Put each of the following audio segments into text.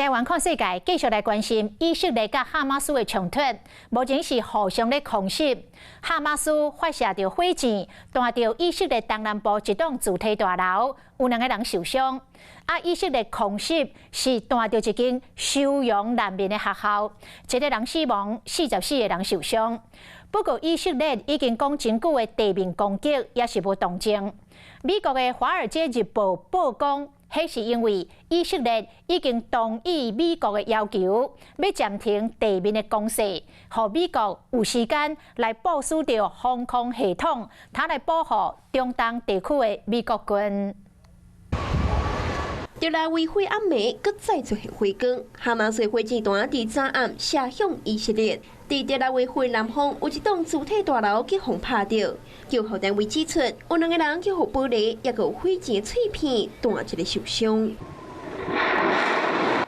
台灣看世界，繼續來關心以色列佮哈馬斯的衝突。目前是互相咧空襲，哈馬斯發射著火箭，彈著以色列東南部一棟住宅大樓，有兩個人受傷。啊，以色列空襲是彈著一間收容難民的學校，一個人死亡，44個人受傷。不過以色列已經講真久的地面攻擊也是無動靜。美國的《華爾街日報》報講，彼是因為以色列已經同意美國的要求，欲暫停地面的攻勢，予美國有時間來部署著防空系統，通來保護中東地區的美國軍。特拉維夫暗暝閣再出現火光，哈馬斯火箭彈佇昨暗射向以色列。佇特拉維夫南方有一棟主體大樓去予拍著，救護單位指出，有兩個人去予玻璃，抑閣有火箭碎片彈一个受傷。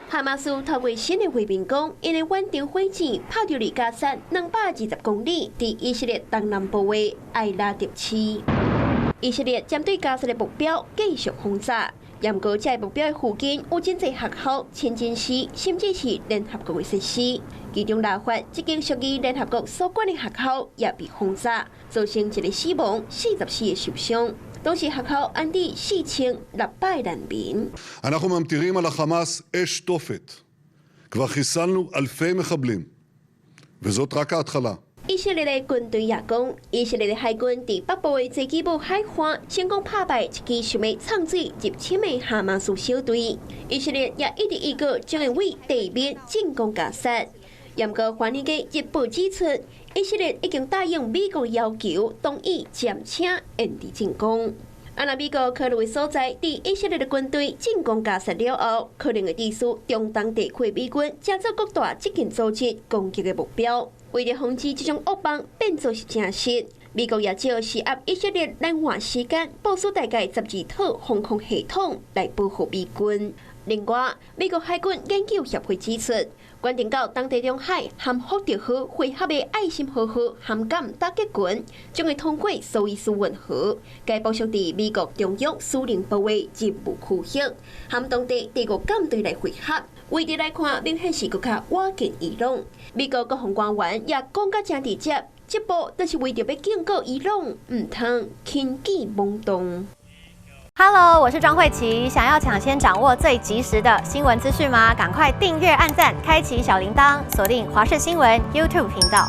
哈馬斯透過新的畫面講，𪜶的遠程火箭拍著離加薩220公里，佇以色列東南部的埃拉特市。以色列針對加薩的目標繼續轟炸。毋過這个目標的附近有真濟學校、清真寺，甚至是聯合國的設施。其中拉法這間屬於聯合國所管的學校也被轟炸，造成一個死亡、44個受傷。當時學校安置4600難民。 אנחנו ממטירים על החמאס אש תופת. כבר חיסלנו אלפי מחבלים, וזאת רק ההתחלה. 以色列的軍隊也講，以色列的海軍佇北部的濟基堡海岸成功拍敗一支想欲藏水入侵的哈馬斯小隊。以色列也一直預告將會對地面進攻加薩。毋過，華爾街日報指出，以色列已經答應美國要求，同意暫且延遲進攻。啊，若美國考慮的所在，佇以色列的軍隊進攻加薩了後，可能會致使中東地區美軍成做擴大這間組織攻擊的目標。為著防止這種惡夢變做是真實，美國也借施壓以色列來換時間部署大概12套防空系統來保護美軍。另外，美國海軍研究協會指出，關鍵到東地中海和福特號會合的愛心號號航艦打擊群，將會通過蘇伊士運河，該部署佇美國中央司令部的任務區域，和當地第五艦隊來會合。位置來看，明顯是閣較倚近伊朗。美國國防官員也講甲誠直接，這步就是為著欲警告伊朗，毋通輕舉妄動。 Hello，我是莊慧琪。想要搶先掌握最及時的新聞資訊嗎？趕快訂閱、按讚、開啟小鈴鐺，鎖定華視新聞 YouTube 頻道。